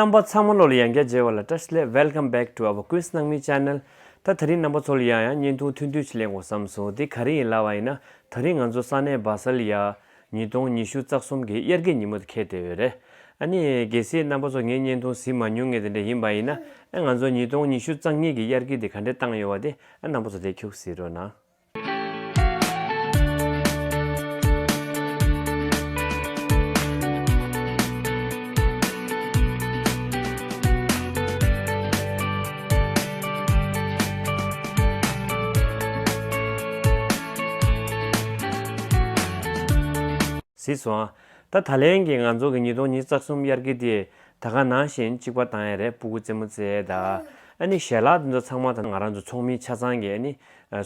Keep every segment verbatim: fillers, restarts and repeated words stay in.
རྣམ་པ་ཚང་མ་ལོ་ལ་ཡང་བསྐྱར་མཇལ་བ་ལ་བཀྲ་ཤིས་བདེ་ལེགས། Welcome back to our Quiz Nangmi channel. ད་ད་རིང་རྣམ་པ་ཚོ་ལ་ཡང་ཡང་བརྙན་ཐུང་ཐུང་ཐུང་ཅིག་ལེན་དགོས་བསམ་སོང་། དེ་ག་རེ་ཡིན་ལབ་པ་ཡིན་ན། ད་རིང་ང་ཚོ་ས་གནས་སྦ་སལ་ཡ་ཉིས་སྟོང་ཉི་ཤུ་རྩ་གསུམ་གྱི་དབྱར་ཁའི་ཉིན་མོ་དེ་འཁེལ་བསྡད་ཡོད་རེད། ཨ་ནི་གལ་སྲིད་རྣམ་པ་ཚོ་ངའི་བརྙན་ཐུང་གཟིགས་མ་མྱོང་མཁན་དེ་འདྲ་ཡིན་པ་ཡིན་ན། ཨ་ང་ཚོ་ཉིས་སྟོང་ཉི་ཤུ་རྩ་གཉིས་ཀྱི་དབྱར་ཁའི་དེ་ག་འདྲས་བཏང་ཡོད་པ་དེ། ཨ་རྣམ་པ་ཚོ་དེ་ཁྱུག་གཟིགས་རོགས་གནང་། གཟིགས་སོང་ཨ། ད་ད་ལན་གྱི་ང་ཚོ་གི་ཉིས་སྟོང་ཉི་ཤུ་རྩ་གསུམ་དབྱར་ཁའི་དེ། ད་ག་ནང་བཞིན་གཅིག་པ་བཏང་ཡ་རེད། སྤུ་གུ་རྩེད་མོ་རྩེ་ཡ་ད། ཨ་ནི་ཞལ་ལག་དེ་ཚོ་ཚང་མ་ད་ང་རང་ཚོ་ཚོགས་མི་ཆ་ཚང་གིས་ཨ་ནི་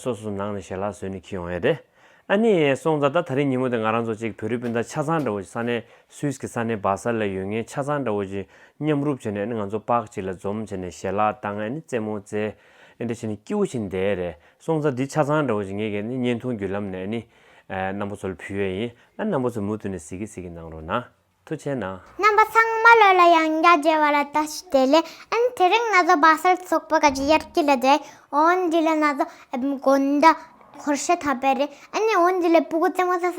སོ་སོ་སོ་ནང་ནས་ཞལ་ལག་བཟོས་ནས་འཁྱེར་ཡོང་ཡ་རེད། ཨ་ནི་སོང་ཙང་ད་ད་རིང་ཉིན་མོ་དེ་ང་རང་ཚོ་གཅིག་བོད་རིགས་སྤུན་ཟླ་ཆ་ཚང་འདྲ་བོ་ཞིག་ས་གནས་སུད་སི་གི་ས་གནས་སྦ་སལ་ལ་ཡོད་མཁན་ཆ་ཚང་འདྲ་བོ་ཞིག་མཉམ་རུབ་བྱས་ནས། ཨ་ནི་ང་ཚོ་པཱག་གཅིག་ལ་འཛོམས་བྱས་ནས་ཞལ་ལག་བཏང་། ཨ་ནི་རྩེད་མོ་རྩེ། ཨེ་འདྲ་བྱས་ནས་སྐྱིད་པོ་བྱས་ནས་བསྡད་ཡ་རེད། སོང་ཙང་འདི་ཆ་ཚང་འདྲ་བོ་ཞིག་ངས་ཀྱིས་ནི་བརྙན་ཐུང་བརྒྱུད་ལམ་ནས་ནི་ཨ་རྣམ་པ་ཚོ་ལ་ཕུལ་ཡས་ཡིན། ཨ་རྣམ་པ་ཚོ་མུ་མཐུད་ནས་གཟིགས་ཀྱི་གཟིགས་ཀྱི་གནང་རོགས་གནང་། ཐུགས་རྗེ་ཆེ་གནང་། རྣམ་པ་ཚང་མ་ལོ་ལ་ཡང་བསྐྱར་མཇལ་བ་ལ་བཀྲ་ཤིས་བདེ་ལེགས། ཨ་ནི་དེ་རིང་ང་ཚོ་སྦ་སལ་ཚོགས་པ་ག་ཅིག་དབྱར་སྐྱིད་ལ་བསྡད། འོ་འདི་ལ་ང་ཚོ་ཨ་དགོང་དག་གོར་ཤ་ཐབ་པ་རེད། ཨ་ནི་འོ་འདི་ལ་སྤུ་གུ་རྩེད་མོ་རྩེ་ས་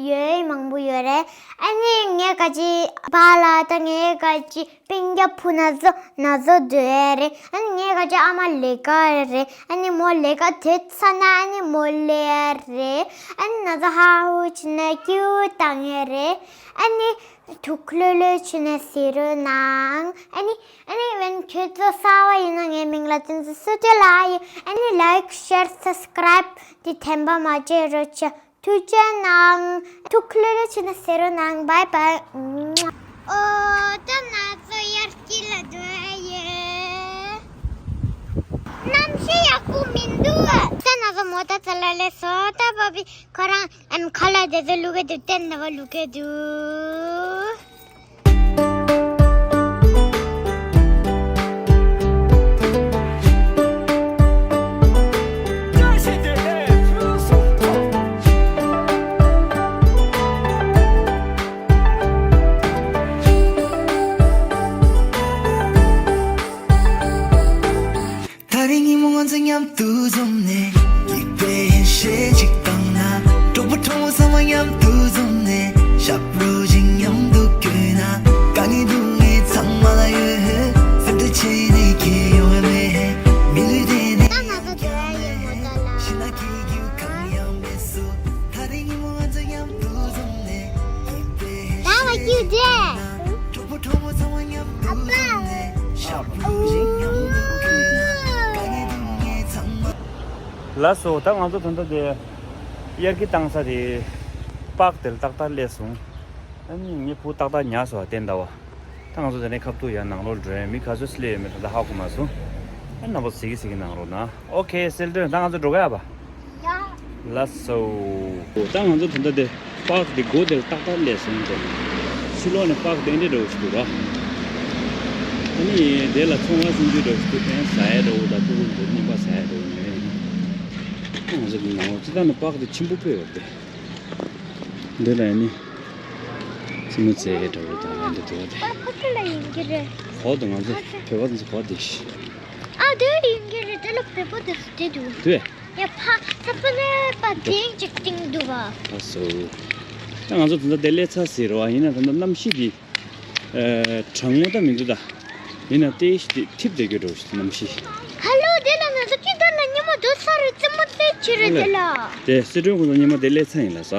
ཡོད་མང་པོ་ཡོད་རེད། ཨ་ནི་ངའི་ག་ཅིག་པཱ་ལགས་དང་ངའི་ག་ཅིག་སྤུན་ཀྱག་བུ་ན་ཚོ་ན་ཚོ་སྡོད་ཡ་རེད། ཨ་ནི་ངའི་ག་ཅིག་ཨ་མ་ལས་ཀ་རེད། ཨ་ནི་མོ་ལས་ཀ་སྡོད་ཚར་ན་ཨ་ནི་མོ་སླེབས་ཡ་རེད། ཨ་ནི་ན་ཚོ་ཧ་ཧུ་བྱས་ནས་སྐྱིད་པོ་བཏང་ཡ་རེད། ཨ་ནི་ཐུགས་ལྷོད་ལྷོད་བྱས་ནས་གཟིགས་རོགས་གནང་། ཨ་ནི་ཨ་ནི་ཝེན་ཁྱོད་ཚོ་གསར་པ་ཡིན་ན་ངའི་མིང་ལ་བསྟན་འཛིན་བསོད་བདེ་ལགས་ཡིན། ཨ་ནི་ལའིཀ་ཤེར་སབ་སི་ཀ་རའིབ་དེ་ཐེམ་པ་མ་བརྗེད་རོགས་བྱེད། ཐུགས་རྗེ་གནང་། ཐུགས་ལྷོད་ལྷོད་བྱས་ནས་གཟིགས་རོགས་གནང་། བའི་བའི། ཨོ་ད་ང་ཚོ་དབྱར་སྐྱིད་ལ་སྡོད་ཡོད། གནམ་གཤིས་ཡག་པོ་མི་འདུག་ད་ང་ཚོ་མོ་ཊ་ཚ་ལ་སླེབས་སོང་། ད་བ་བི་ཁོ་རང་ཨམ་ཁ་ལག་དེ་ཚོ་བླུག་གི་འདུག་ཏན་ཏན་བླུག་གི་འདུག་ད་རིང་ཉིན་མོ་ང་ཚོ་མཉམ་དུ་འཛོམས་ནས། སྐྱིད་པའི་ཡིད་ཆེས་ཅིག་བཏང་ན། གྲོགས་པོ་གྲོགས་མོ་ཚང་མ་མཉམ་དུ་འཛོམས་ནས། ཞབས་བྲོ་ཅིག་མཉམ་དུ་བརྐྱངས་ན། དཀའ་ངལ་སྡུག་བསྔལ་ཚང་མ་ལ་ཡོད། སེམས་ཁྲལ་བྱས་ནས་ཁྱད་ཡོང་བ་མེད། མི་ལུས་དེ་ནས། ད་ང་ཚོ་འགྲོ་ཡ་ཡིན་མོ་ཊ་ལ། ཤི་ན་ཁྱེད་ཀྱི་གང་ཡང་མེད་སོ། ད་རིང་ཉིན་མོ་ང་ཚོ་མཉམ་དུ་འཛོམས་ནས། སྐྱིད་པའི་ཡིད་ཆེས་ཅིག་བཏང་ན། གྲོགས་པོ་གྲོགས་མོ་ཚང་མ་མཉམ་དུ་འཛོམས་ནས། ཞབས་བྲོ་ཅིག་མཉམ་དུ་བརྐྱངས་ན། དཀའ་ངལ་སྡུག་བསྔལ་ཚང་མ། ལགས་སོ། ད་ང་ཚོ་ད་ལྟ་དེ་དབྱར་སྐྱིད་བཏང་ས་དེ་པཱག་དེ་ལ་ཏག་ཏག་སླེབས་སོང་། ཨ་ནི་ངའི་བུ་ཏག་ཏག་ཉལ་སོང་བ་བསྟན་ད་བ། ད་ང་ཚོ་དེ་ནས་ཁ་ཐུག་ཡར་ནང་ལོགས་འགྲོ་ཡ། མི་ག་ཚོད་སླེབས་ཡོད་མེད་ད་ལྟ་ཧ་གོ་མ་སོང་། ཨ་རྣམ་པ་ཚོ་གཟིགས་ཀྱི་གཟིགས་ཀྱི་གནང་རོགས་གནང་། ཨོ་ཁེ། གསལ་སྒྲོན། ད་ང་ཚོ་འགྲོ་ག་ཡ་བ། ཡ། ལགས་སོ། ད་ང་ཚོ་ད་ལྟ་དེ་པཱག་དེ་སྒོ་དེ་ལ་ཏག་ཏག་སླེབས་སོང་། དེ་ཕྱི་ལོགས་ནས་པཱག་དེ་འདྲ་འདྲ་བོ་ཞིག་འདུག་ར། ཨ་ནི་དེ་ལ་ཚོང་ཁང་སུམ་ཅུ་འདྲ་བོ་ཞིག་འདུག་དེ་ཟ་ཡ་འདྲ་བོ་དང་ཕྲུ་གུ་འདི་རྔན་པ་ཟ་ཡ་འདྲ་བོ་ཉོ་ཡ་ཡིན། ད་ང་ཚོ་འདི་ནང་ལོགས་སྤྱིར་བཏང་ནས་པཱག་དེ་ཆེན་པོ་དཔེ་ཡོད་རེད། འདི་ལ་ཨ་ནི་རྩེད་མོ་རྩེ་ཡ་འདྲ་བོ་དང་ཨ་འདྲ་འདུག་བ་དེ། ཨ་ཕ་གི་ལ་ཡིན་གྱི་རེད། གོ་འདུག་ང་ཚོ་བོད་པ་ཚོ་གོ་བདེ་ཤི། ཨ་དེ་ཡིན་གྱི་རེད། དེ་ལ་བོད་པ་དེ་ཚོ་བསྡད་འདུག་དེ། ཡ་ཕ་ཚ་པ་ལས་པ་དེང་ཅིག་སྟེང་འདུག་བ། ཨ་སོ། ད་ང་ཚོ་ད་ལྟ་དེ་སླེབས་ཚར་ཟེར་བ་ཡིན་ན། ད་ལྟ་གནམ་གཤིས་འདི་ཨ་གྲང་མོ་ད་མི་འདུག་ད། ཡིན་ན་ཏོག་ཙམ་འཐིབས་བསྡད་རྒྱུ་འདྲ་བོ་ཞིག་གནམ་གཤིས། ཧ་ལོ། དེ་ལ་ང་ཚོ་སྐྱིད་དར་ལ་ཉི་མ་འདུག་ས་རེད། རྩེད་མོ་རྩེ་བྱེད་རེད་དེ་ལ། དེ་སི་ཁྲོན་ཁོ་ཚོ་ཉི་མ་དེ་སླེབས་ཚར་ཡིན་ལ་ས།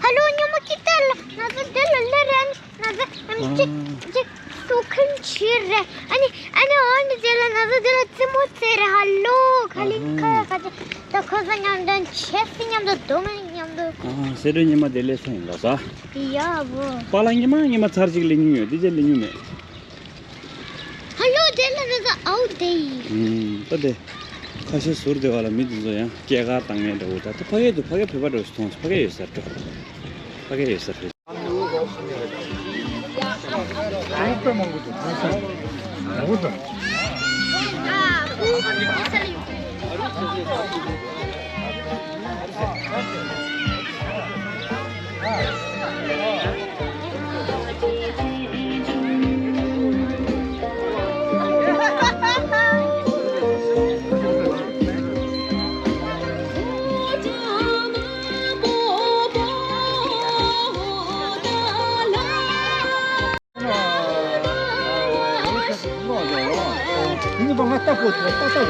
ཧ་ལོ། ཉི་མ་སྐྱིད་དར་ལ་ང་ཚོ་དེ་ལ་སླེབས་རེད། ང་ཚོ་ཨ་ནི་ཅིག་ཅིག་སུ་ཁན་ཕྱིར་རེད། ཨ་ནི་ཨ་ནི་འོན་ཏེ་དེ་ལ་ང་ཚོ་དེ་ལ་རྩེད་མོ་རྩེ་རེད། ཧ་ལོ། ཁ་ལིང་ཁ་ཡ་ཁ་ཅིག་ད་ཁོ་ཚོ་མཉམ་དུ་ཆས་སི་མཉམ་དུ་སྡོད་མ་མཉམ་དུ། ཨ་སི་ཁྲོན་ཉི་མ་དེ་སླེབས་ཚར་ཡིན་ལ་ས། ཡ་བོ། པཱ་ལགས་ཉི་མ་ཉི་མ་ཚར་གཅིག་སླེབས་མྱོང་ཡོད། དེ་རྗེས་སླེབས་མྱོང་མེད། ཧ་ལོ། དེ་ལ་ང་ཚོ་ཨའུ་དེ་ཡིན། ཨུམ། ད་དེ་ཁ་ཤས་ཟུར་དེ་བ་ལ་མི་དེ་ཚོ་ཡང་སྐྱེས་སྐར་བཏང་མཁན་འདྲ་བོ། ད་ད་ཕ་གིར་འདུག་ཕ་གིར་བོད་པ་འདྲ་བོ་ཞིག་མཐོང་སོང་། ཕ་གིར་ཡོད་ས་རེད། ཕ་གིར་ཡོད་ས་རེད། Ini bang mata put, mata put.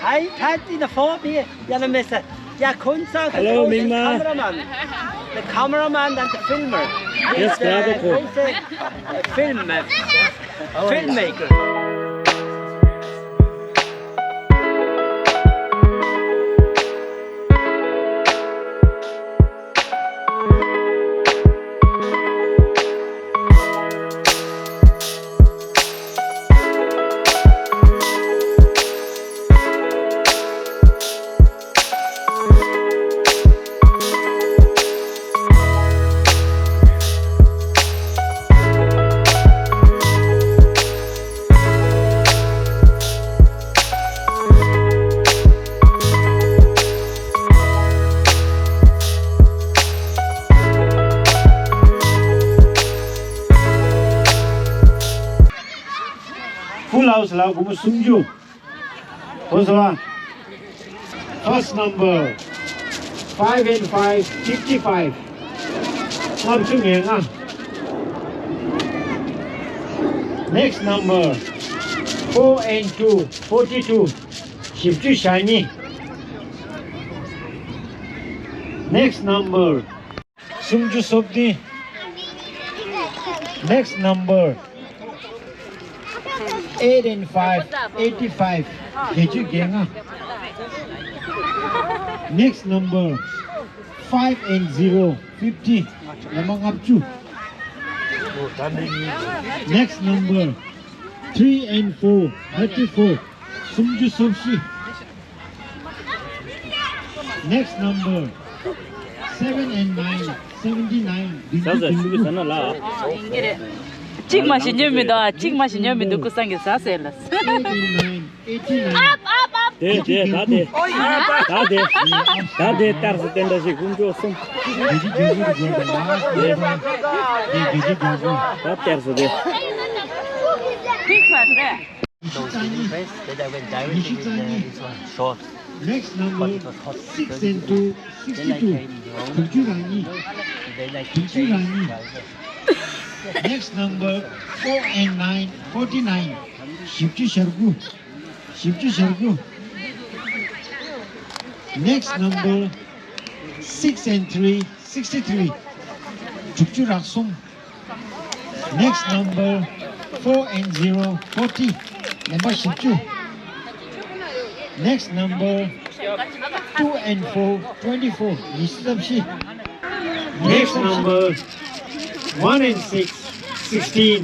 Ai, Patty, the four here. Yana mesa. Ya Kunsa. Hello, Mingma. Cameraman. The cameraman and the filmer. Yes, the grab a film, uh, filmmaker. Full house ལ་སྒོར་མོ་སུམ་ཅུ། ཧོ་སོ་བ། First number, five and five, fifty five. ལྔ་བཅུ་ང་ལྔ། Next number, four and two, forty two. བཞི་བཅུ་ཞེ་གཉིས། Next number, སུམ་ཅུ་སོ་བདུན། Next number, eight and five, eighty five. བརྒྱད་ཅུ་གྱ་ལྔ། Next number, five and zero, fifty. ལེན་པ་ལྔ་བཅུ། Next number, three and four, thirty four. སུམ་ཅུ་སོ་བཞི། Next number, seven and nine, seventy nine. ཟ་ཟ་ཆུ་གི་ཟ་ན་ལ། གཅིག་མ་ཤི་ཉོ་མི་འདུག་ཨ། གཅིག་མ་ཤི་ཉོ་མི་འདུག་ཀུ་སང་གི་ཟ་ཟེར་ལ། Seven and nine, eighty nine. དེ་དེ་ད་དེ། ད་དེ། ད་དེ་ལྟར་སུ་བསྟན་འདྲ་ཞིག་ཀུན་སྤྱོད་གསུམ། དེ་གི་རྒྱུ་གུ་རྒྱུ་དང་ལ་དེ་དེ་གི་རྒྱུ་གུ། ད་ལྟར་སུ་དེ། Big one, yeah. So he didn't press, then I went directly with the, this one, short. Next number, six and two, sixty two. དྲུག་ཅུ་རེ་གཉིས། དྲུག་ཅུ་རེ་གཉིས། Next number, four and nine, forty nine. བཞི་བཅུ་ཞེ་དགུ། བཞི་བཅུ་ཞེ་དགུ། Next number, six and three, sixty three. དྲུག་ཅུ་རེ་གསུམ། Next number, four and zero, forty. ལེན་པ་བཞི་བཅུ། Next number, two and four, twenty four. ཉི་ཤུ་རྩ་བཞི། Next number, one and six, sixteen.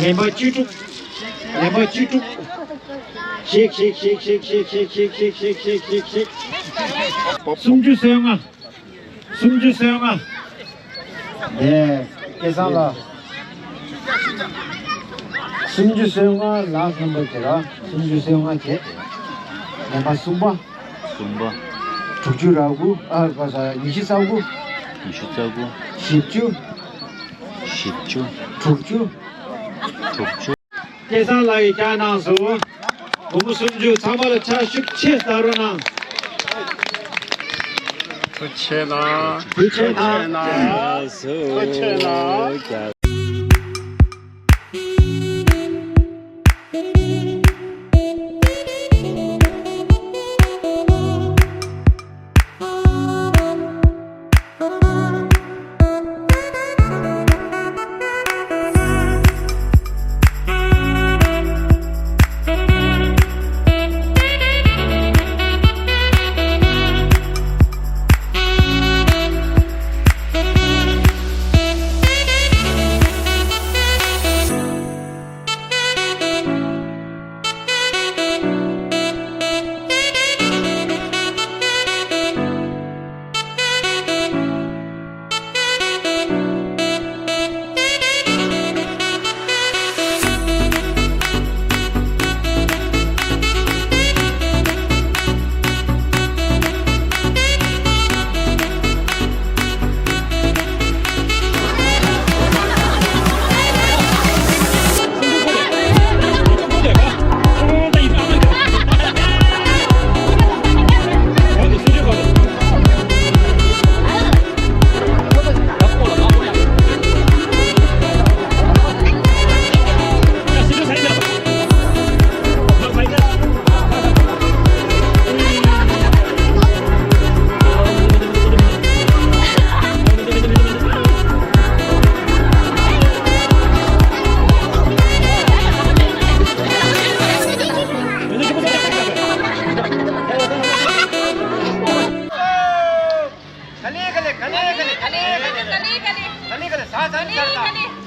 ལེན་པ་བཅུ་དྲུག་ལེན་པ་བཅུ་དྲུག་ཤིག་ཤིག་ཤིག་ཤིག་སུམ་ཅུ་སོ་ལྔ། སུམ་ཅུ་སོ་ལྔ། ནས་སྐལ་བཟང་ལགས། སུམ་ཅུ་སོ་ལྔ་last number བྱེད་ར། སུམ་ཅུ་སོ་ལྔ་བྱེད། ལེན་པ་གསུམ་པ། གསུམ་པ། དྲུག་ཅུ་རེ་དགུ། ཨ་ག་ས་ཉི་ཤུ་རྩ་དགུ། ཉི་ཤུ་རྩ་དགུ། བཞི་བཅུ། བཞི་བཅུ། དྲུག་ཅུ། དྲུག་ཅུ། སྐལ་བཟང་ལགས་ཀྱིས་བཀྱག་གནང་སོང་། སྒོར་མོ་སུམ་ཅུ། ཚང་མ་ལ་ཕྱག་ཤུགས་ཆེ་བཏང་རོགས་གནང་། ཐུགས་རྗེ་གནང་། ཐུགས་རྗེ་གནང་། ཐུགས་རྗེ་གནང་།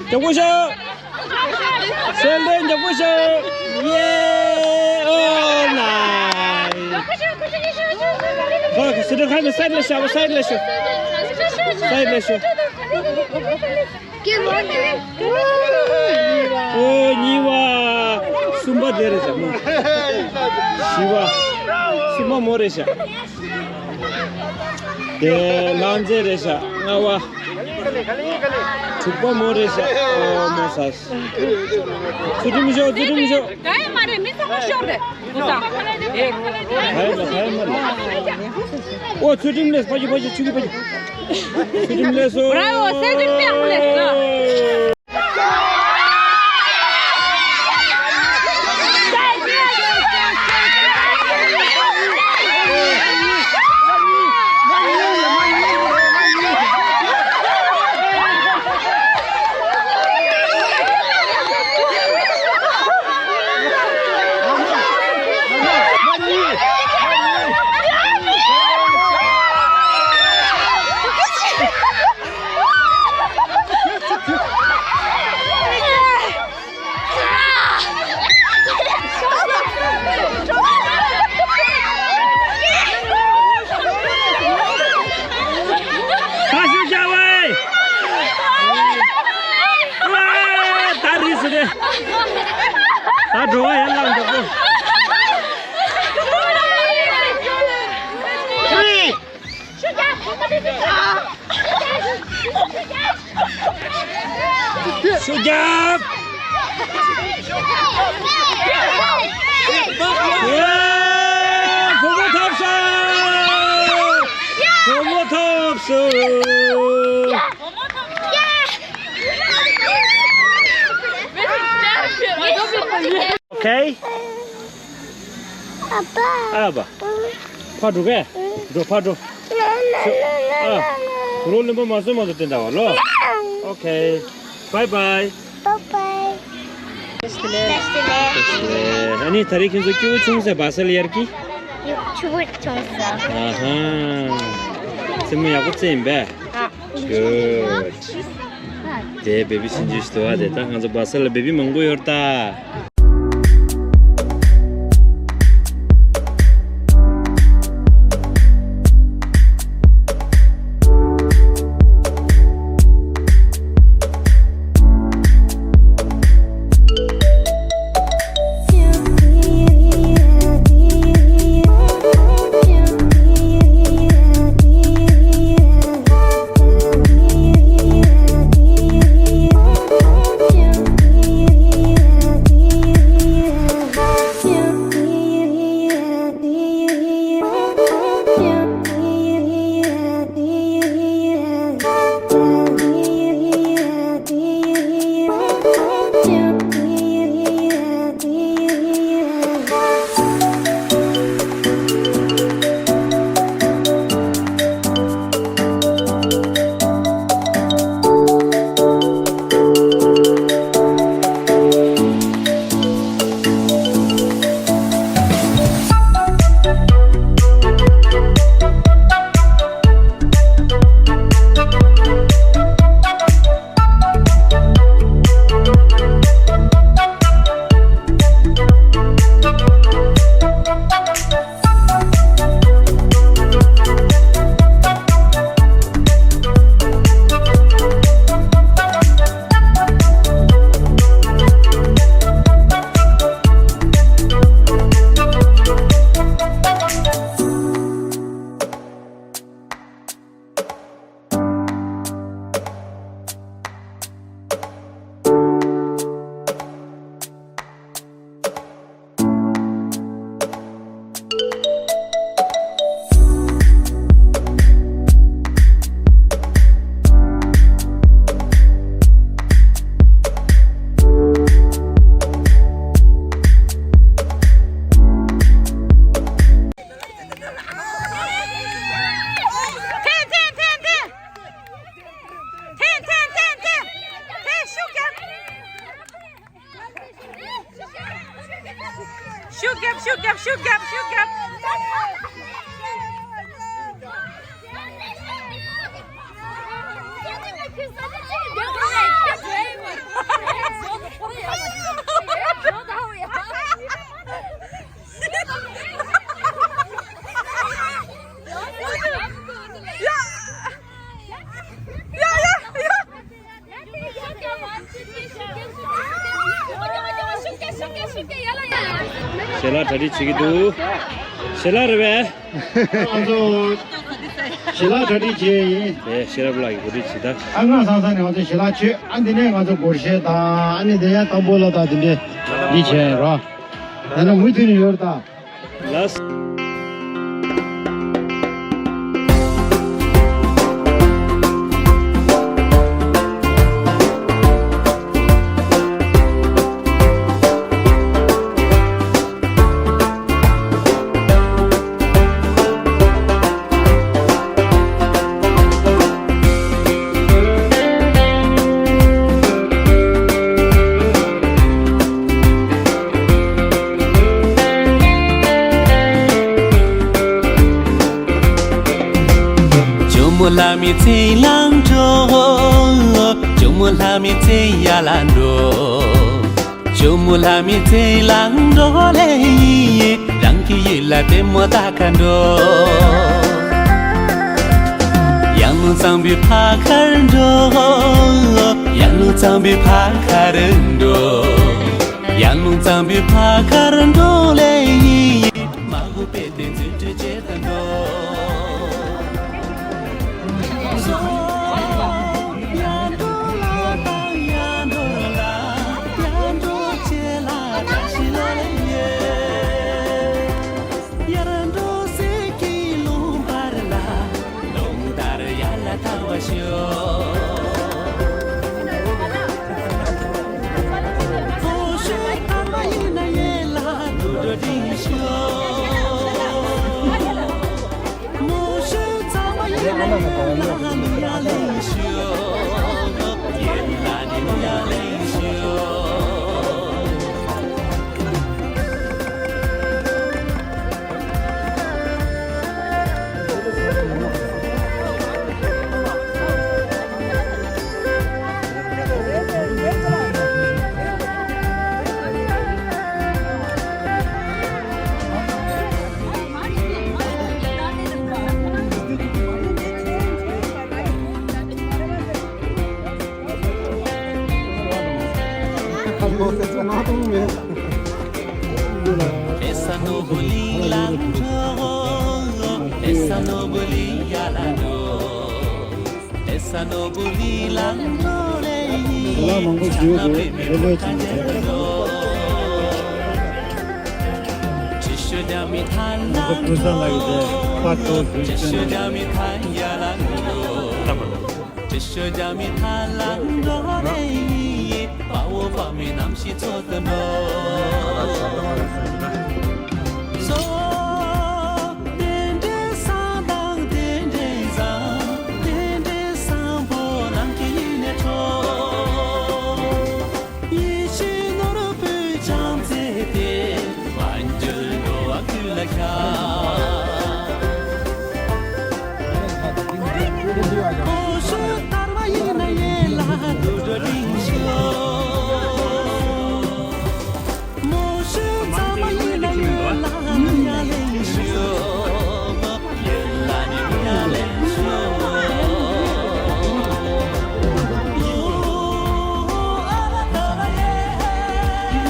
རྒྱག་པོ་ཤོག་སེམས་ལྡན་རྒྱག་པོ་ཤོག་ཡེ། ཨོ་ནའི། ཧོ་སི་ཏུ་ཁ་ནི་སའིཌ་ལ་ཤོག་སའིཌ་ལ་ཤོག་སའིཌ་ལ་ཤོག་ཨོ་གཉིས་པ། གསུམ་པ་དེ་རེད་ཤག་མོ། བཞི་པ། གསུམ་པ་མོ་རེད་ཤག་དེ་ལང་ཚེ་རེད་ཤག་ལྔ་པ། དྲུག་པ་མོ་རེད་ཤག་ཨོ་མོ་ས། ཚུལ་ཁྲིམས་ཤོག་ཚུལ་ཁྲིམས་ཤོག་ག་ཡེ་མ་རེད། མི་ཚང་མ་ཤོག་རེད། ཨོ་ཚུལ་ཁྲིམས་ལས་ཕ་ཞིག་ཕ་ཞིག་ཆུ་གི་ཕ་ཞིག་ཚུལ་ཁྲིམས་ལས་སོ། Bravo, Sergio Piangles. ད་ཤུགས་རྒྱག་དགོས། ད་རིས་སུ་རེད། ད་འགྲོ་བ་ཡར་ལངས་འགྲོ་དགོས། ཤུགས་རྒྱབ། ཡེ། བུ་མོ་ཐོབ་སོང་། བུ་མོ་ཐོབ་སོང་། Okay. ཨ་ཕ། ཕར་འགྲོ་གས། འགྲོ་ཕར་འགྲོ། ཨ། རོ་ལེན་པ་མ་སོན་མ་ཐུབ་དེ་འདྲ་བ་ལོ། Okay. Bye bye. Bye bye. ཨ་ནི་ད་རེས་ཁྱོད་ཚོ་སྐྱིད་པོ་བྱུང་ཟེར་བ་སལ་ཡར་གྱི། ཡོ་ཆུ་བུར་བྱུང་ས། ཨ་ཧ། རྩེད་མོ་ཡག་པོ་རྩེ་ཡིན་པས། ཨ། Good. དེ་བེ་བི་ཆུང་ཆུང་ཞིག་འདུག་ཨ། དེ་ད་ང་ཚོ་བ་སལ་ལ་བེ་བི་མང་པོ་ཡོད་ད། ལ་གྲ་སྒྲིག་བྱེད་ཀྱི་འདུག་ཞལ་ལག་རེད་པས། ང་ཚོ་ཞལ་ལག་གྲ་སྒྲིག་བྱས་ཡིན། དེ་ཤེས་རབ་ལགས་ཀྱིས་གོ་སྒྲིག་བྱེད་ད། ཨ་ང་སང་སང་ནས་ང་ཚོ་ཞལ་ལག་མཆོད། ཨ་འདི་ནས་ང་ཚོ་སྒོར་གཞས་དང་ཨ་ནི་དེ་ཡང་དང་པོ་ལ་དང་དེ་འདྲས་འདི་བྱས་ཡིན་རོ། ད་ནི་མུ་མཐུད་ནས་ཡོད་རེད་ད། ལགས། ཇོ་མོ་ལྷ་མོའི་ཚེ་ལང་འགྲོ། ཇོ་མོ་ལྷ་མོའི་ཚེ་ཡར་ལ་འགྲོ། ཇོ་མོ་ལྷ་མོའི་ཚེ་ལང་འགྲོ་ལེ། རང་གི་ཡུལ་ལ་ལྟད་མོ་ལྟ་ག་འགྲོ། ཡར་ལུང་གཙང་པོའི་ཕ་གར་འགྲོ། ཡར་ལུང་གཙང་པོའི་ཕ་གར་འགྲོ། ཡར་ལུང་གཙང་པོའི་ཕ་གར་འགྲོ་ལེ། མ་འོངས་པའི་དེ་འཛིན་གྲོས་བྱེད་དང་འགྲོ།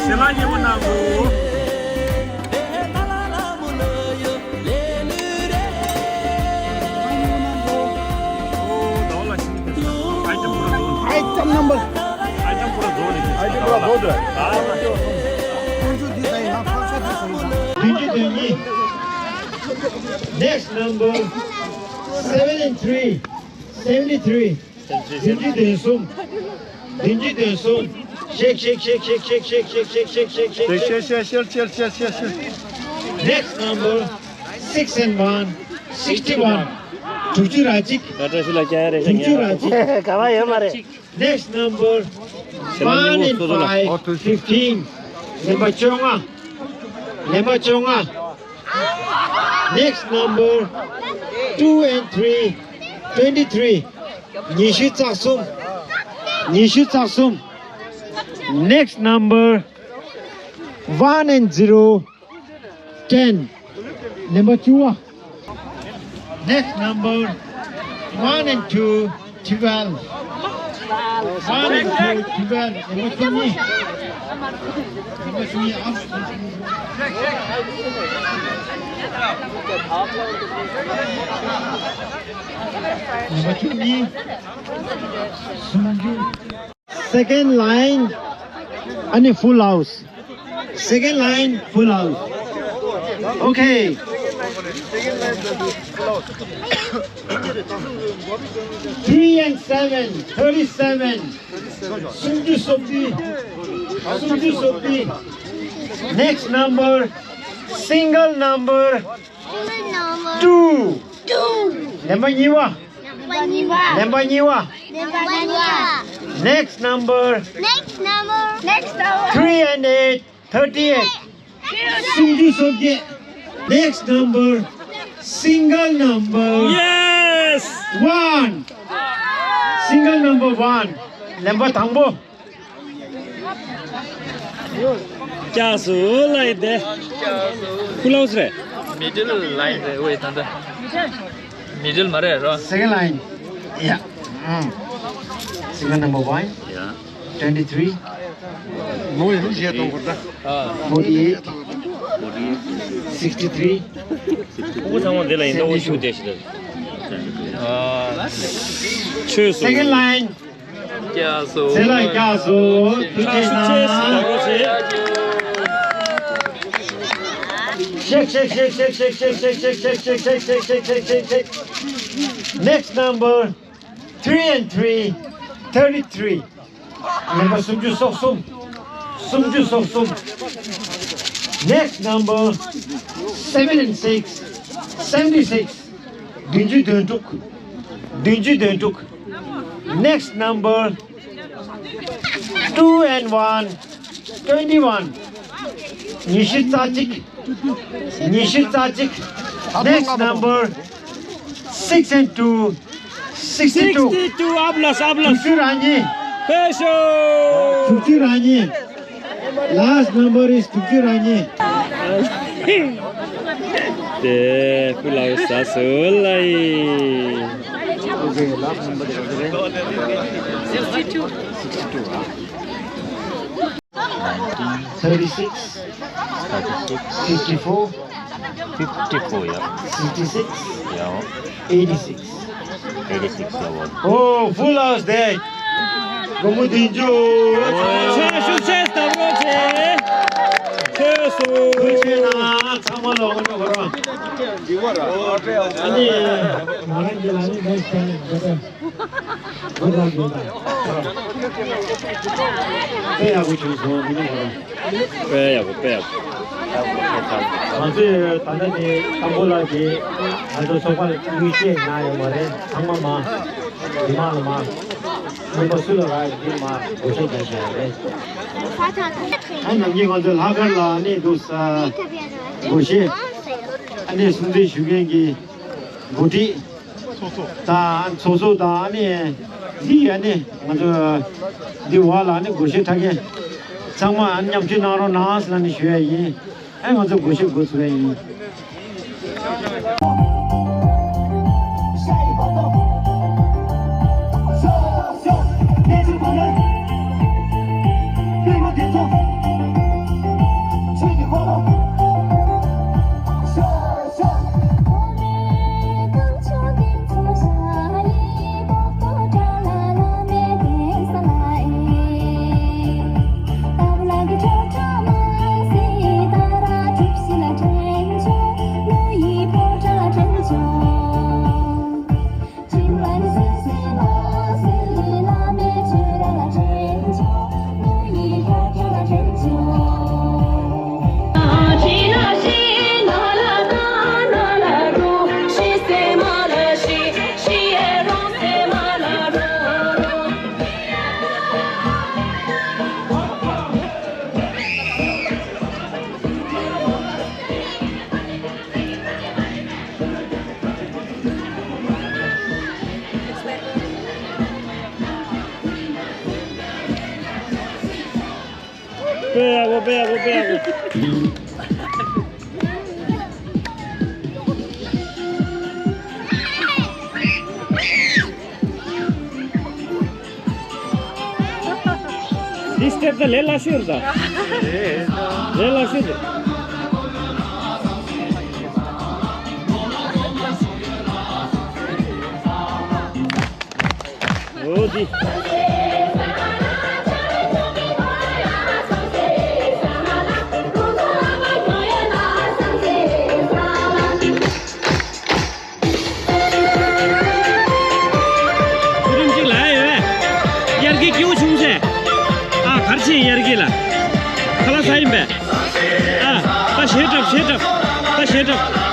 ཞལ་ལག་ཉེ་མོ་གནང་དགོས། Item number. Item number. བདུན་ཅུ་དོན་གཉིས། Next number seventy three, seventy three. བདུན་ཅུ་དོན་གསུམ། བདུན་ཅུ་དོན་གསུམ། Shake, shake, shake, shake. Next number six and one, sixty one. དྲུག་ཅུ་ར་གཅིག་དྲུག་ཅུ་ར་གཅིག་ག་བ་ཡོད་མ་རེད། Next number one and five, fifteen. ལེན་པ་བཅོ་ལྔ། ལེན་པ་བཅོ་ལྔ། Next number two and three, twenty three. ཉི་ཤུ་རྩ་གསུམ། ཉི་ཤུ་རྩ་གསུམ། Next number one and zero, ten. ལེན་པ་བཅུ་བ། Next number one and two, twelve. One and two, twelve. ལེན་པ་བཅུ་གཉིས། ལེན་པ་བཅུ་གཉིས། ནམ་པར་བཅུ་གཉིས། སུམ་ཅུ། Second line, ཨ་ནི་full house. Second line, full house. Okay. Three and seven, thirty-seven. སུམ་ཅུ་སོ་བདུན། སུམ་ཅུ་སོ་བདུན། Next number, single number, two. ལེན་པ་གཉིས་པ། ལེན་པ་གཉིས་པ། Next number, three and eight, thirty-eight. སུམ་ཅུ་སོ་བརྒྱད། Next number, single number, yes, one. Single number one. ལེན་པ་དང་པོ། ཀྱ་སུ་ལའི་དེ། ཕུ་ལའུ་སི་རེད། Middle line རེད་ཝེ་ད་ད། Middle མ་རེད་རོ། Second line. Yeah. Mm. Single number one. Yeah. Twenty-three. ནོ་ཡང་བཞེས་གཏོང་དགོས་ད། Forty-eight. Forty-eight. Sixty-three. ཕྲུ་གུ་ཚང་མ་འདི་ལ་ཡིན་ད་འོ་ཤུགས་དེ་ཞིག་རེད། ཆོས་སུ། Second line. ཀྱ་སོ། ཚེ་ལ་ཀྱ་སོ། ཐུགས་རྗེ་གནང་། Shake, shake, shake, shake, shake, shake, shake, shake, shake, shake, shake, shake, shake, shake, shake, shake, shake. Next number, three and three, thirty-three. ལེན་པ་སུམ་ཅུ་སོ་གསུམ། སུམ་ཅུ་སོ་གསུམ། Next number, seven and six, seventy-six. བདུན་ཅུ་དོན་དྲུག། བདུན་ཅུ་དོན་དྲུག། Next number, two and one, twenty-one. ཉི་ཤུ་རྩ་གཅིག། ཉི་ཤུ་རྩ་གཅིག། Next number, six and two, sixty-two. Sixty-two. ཨབ་ལ་ཨབ་ལ། དྲུག་ཅུ་རེ་གཉིས། ཕེབས་ཤོག། དྲུག་ཅུ་རེ་གཉིས། Last number is དྲུག་ཅུ་རེ་གཉིས། དེ་ཕུ་ལའུ་ས་སུ་ལ་ཡི། Okay, last number is what? Sixty-two. Sixty-two, huh? Nineteen. Thirty-six. Thirty-six. Fifty-four. Fifty-four, yeah. Sixty-six. Yeah. Eighty-six. Eighty-six, yeah, what? Oh, full house day. སྒོར་མོ་བདུན་ཅུ། ཆོས་ཞུ་ཆེ་སྟབས་རོགས་བྱེད། ཆོས་སུ། ཐུགས་རྗེ་གནང་། ཚང་མ་ལ་དགོང་དྲོ་ཁོ་རང་། ཨ་ནི་ང་རང་གི་ལ་ནི་next time འགྲོ་གི་ཡིན་ད། དཔེ་ཡག་པོ་བྱུང་སོང་། མི་ཉུང་བ། དཔེ་ཡག་པོ། དཔེ་ཡག་པོ། ང་ཚོས་ད་ལྟ་ནས་དང་པོ་ལ་དེ་ང་ཚོ་ཚོགས་པ་ལ་དངུལ་ཆད་ཉར་ཡོད་མ་རེད། ཚང་མ་མ་མི་མང་ལ་མ་མི་པ་སུ་ལ་རག་གི་མ་བགོ་བཤའ་རྒྱག་བཞིན་ཡོད་རེད། ཨ་ནམ་རྒྱུན་ང་ཚོ་ལྷག་དཀར་ལ་ནས་འདུག་ས་བགོ་བཤའ་ཨ་ནས་སྲུང་བརྩི་ཞུ་མཁན་གྱི་འགོ་ཁྲིད། ཚོགས་གཙོ། ད་ཚོགས་གཙོ་དང་ཨ་ནི་འདི་ཨ་ནི་ང་ཚོ་འདི་འོག་ལ་ཨ་ནི་སྒོར་གཞས་འཁྲབ་མཁན་ཚང་མ་ཨ་ནི་མཉམ་ཞུགས་གནང་རོགས་གནང་ཟེར་ལ་ནི་ཞུ་ཡ་ཡིན། ཨ་ང་ཚོ་སྒོར་གཞས་འགོ་ཚུགས་ཡ་ཡིན། དཔེ་ཡག་པོ། དཔེ་ཡག་པོ། དཔེ་ཡག་པོ། འདི་སི་ཊེབ་ད་ལས་སླ་ཤོས་རེད་ད། ལས་སླ་ཤོས་རེད། ཚུལ་ཁྲིམས་གཅིག་ལ་ཡོད་པས། དབྱར་སྐྱིད་སྐྱིད་པོ་བྱུང་ཟེར། ཨ་གར་ཕྱིན་དབྱར་སྐྱིད་ལ། ཁ་ལག་ཟ་ཡིན་པས། ཨ་ད་གཞས་འཁྲབ་གཞས་འཁྲབ། ད་གཞས་འཁྲབ།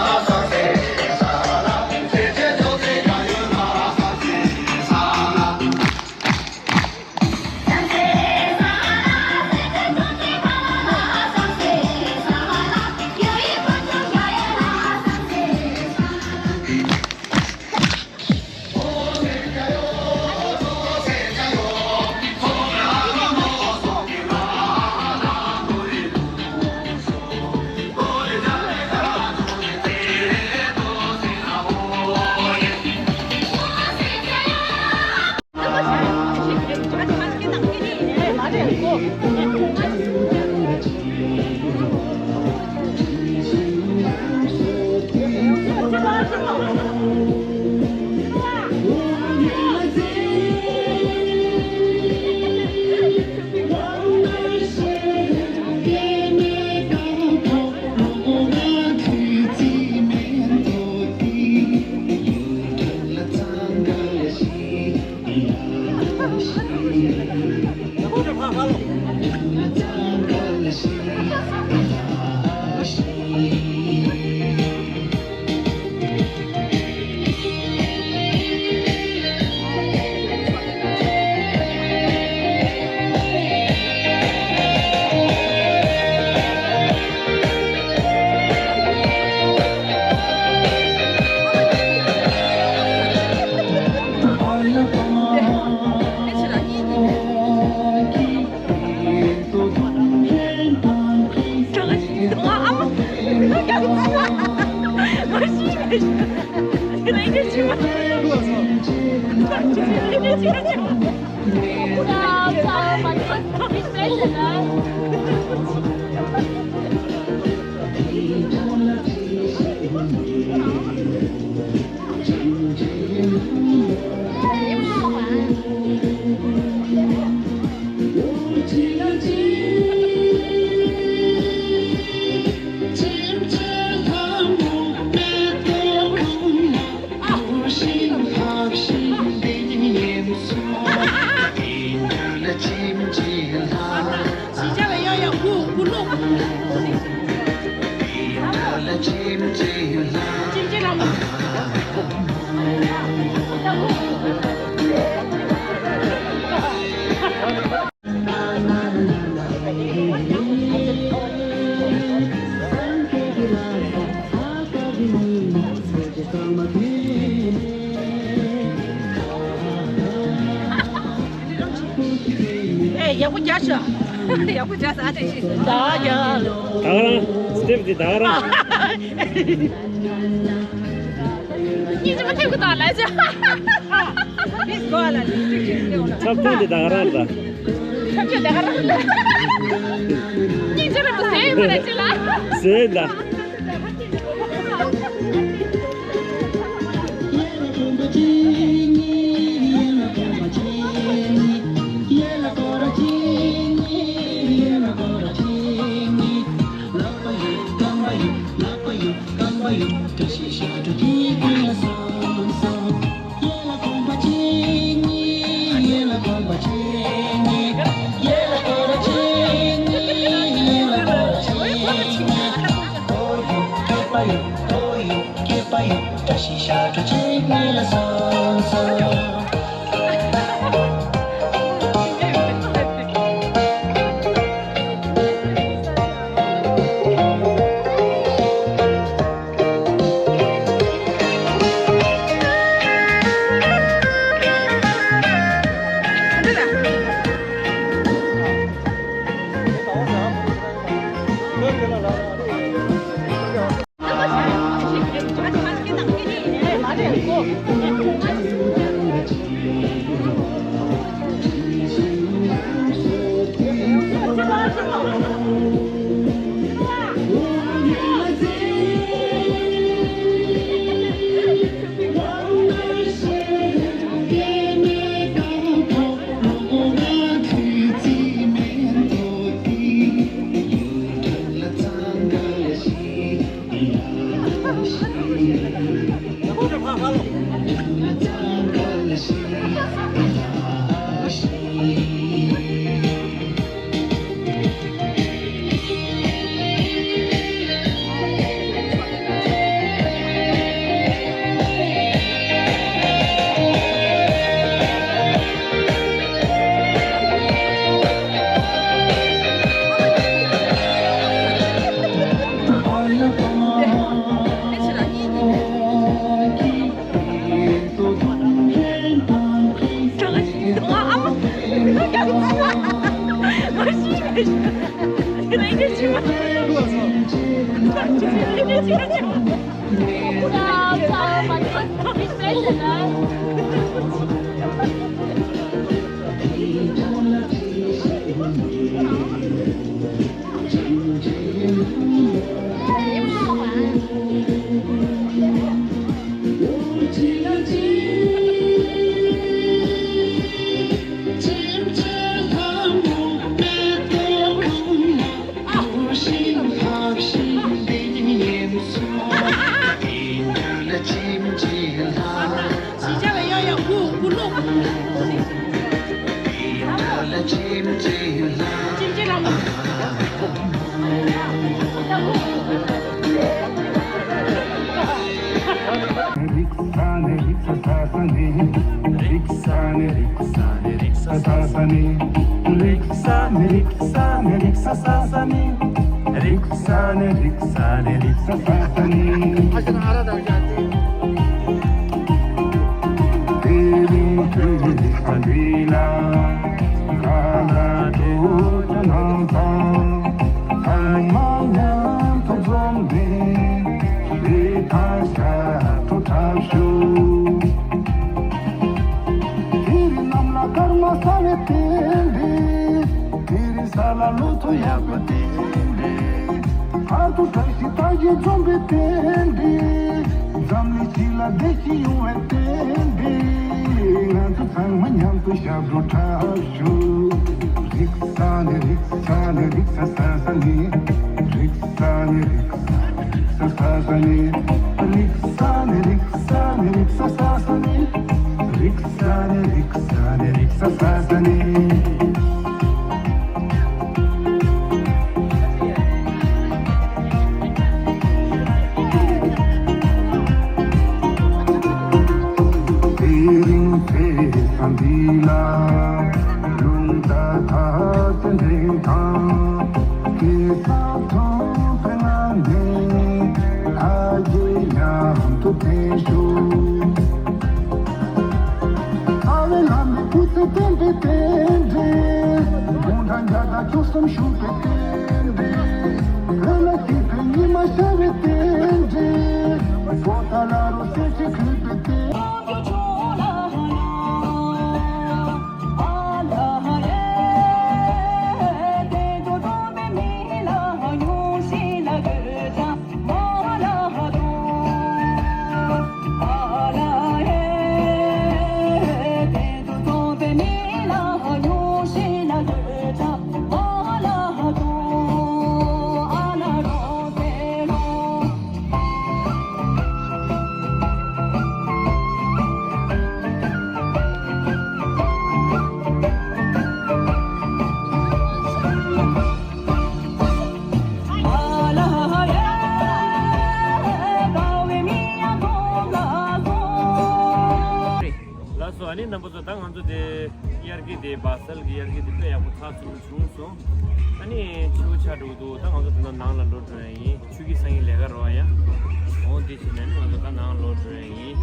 ཨེ་ཡག་པོ་རྒྱག་ཤག་ཡག་པོ་རྒྱག་ས་ཨ་ཏེ་ཤི། ད་ཡ། ད་ག་རང་སི་ཊེབ་དེ་ད་ག་རང་། སྙིང་རྗེ་མ་ཐེབས་ཀྱི་དང་ལ་ཅག་མིས་གོ་ལ་ལི་སི་ཊིག་ཅིག་ལེའོ་ལ། ཆབ་ཆུང་དེ་ད་ག་རང་ད། ཆབ་ཆུང་ད་ག་རང་ད། སྙིང་རྗེ་ར་མོ་ཟེར་མ་ལ་ཅི་ལ། ཟེར་ད། རིག་ས་ནི་རིག་ས་ས་ས་ནི། རིག་ས་ནི་རིག་ས་ནི་རིག་ས་ས་ས་ནི། རིག་ས་ནི་རིག་ས་ནི་རིག་ས་ས་ས་ནི། རིག་ས་ནི་རིག་ས་ནི་རིག་ས་ས་ས་ནི། དེ་རིང་ཁྱོད་ཀྱི་ས་འདི་ལ་ག་ལ་འགྲོ་དོ་ནང་དང་། ཚང་མ་མཉམ་དུ་འཛོམས་ནས་ལས་ཀ་བྱ་འགྲོ་ཐབས་ཞུ། དེ་རིང་གནམ་ལ་སྐར་མ་གསལ་བའི་རྟེན་འབྲེལ། དེ་རིང་ས་ལ་ལོ་ཐོ་ཡག་པའི་རྟེན་འབྲེལ། བར་དུ་བཀྲ་ཤིས་རྟགས་བརྒྱད་འཛོམས་པའི་རྟེན་འབྲེལ། འཛམ་གླིང་སྤྱི་ལ་བདེ་སྐྱིད་ཡོང་བའི་རྟེན་འབྲེལ། ང་ཚོ་ཚང་མ་མཉམ་དུ་ཞབས་བྲོ་འཁྲབ་ཞུ། རིག་ས་ནི་རིག་ས་ནི་རིག་ས་ས་ས་ནི། རིག་ས་ནི་རིག་ས་ནི་རིག་ས་ས་ས་ནི། རིག་ས་ནི་རིག་ས་ནི་རིག་ས་ས་ས་ནི། རིག་ས་ནི་རིག་ས་ནི་རིག་ས་ས་ས་ནི། དེ་རིང་ཚེས་པ་འདི་ལ་རླུང་རྟ་ཁ་ཚན་འདྲེན་དང་། སྐྱེས་ས་ཐོབ་པའི་ངང་ནས་ལྷ་རྗེ་མཉམ་དུ་འཕྲིན་ཞུ། རྩ་བའི་བླ་མའི་སྐུ་ཚེ་བརྟན་པའི་རྟེན་འབྲེལ། དགུང་གྲངས་བརྒྱ་དང་བཅུ་གསུམ་བཞུགས་པའི་རྟེན་འབྲེལ། བོད་ལ་སྐྱིད་པའི་ཉི་མ་ཤར་བའི་རྟེན་འབྲེལ། བོད་ལ་རོ་སེར་ཅིག་ཁུར་པའི་རྟེན། ལགས་སོ། ཨ་ནི་རྣམ་པ་ཚོ། ད་ང་ཚོ་དེ་དབྱར་སྐྱིད་དེ། བྷ་སལ་གྱི་དབྱར་སྐྱིད་དེ་དཔེ་ཡག་པོ་ཚགས་ཚུད་པོ་བྱུང་སོང་། ཨ་ནི་ཕྱི་པོ་ཆགས་འགྲོ་གི་འདུག་ད་ང་ཚོ་དེ་ནས་ནང་ལ་འགྲོ་འགྲོ་ཡ་ཡིན། ཆུ་སྐྱིད་སང་ཉིན་ལས་ཀ་རོ་ཡ། འོང་དེ་བྱས་ནས་ང་ཚོ་ད་ནང་ལོག་འགྲོ་ཡ་ཡིན།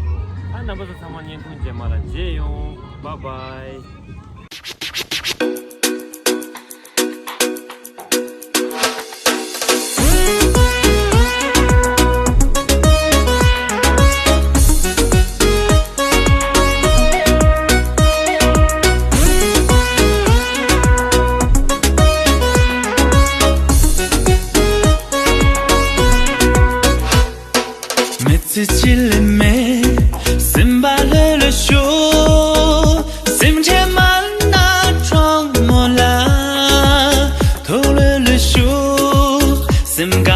ད་རྣམ་པ་ཚོ་ཚང་མ་བརྙན་ཐུང་རྗེས་མ་ལ་མཇལ་ཡོང་། བཱའི་བཱའི། མི་ཚེ་ཕྱི་ལ་མེད། སེམས་པ་ལྷོད་ལྷོད་ཤོག་སེམས་ཁྲལ་མ་ན་གྲོགས་མོ་ལ། ཐུགས་ལྷོད་ལྷོད་ཤོག་སེམས་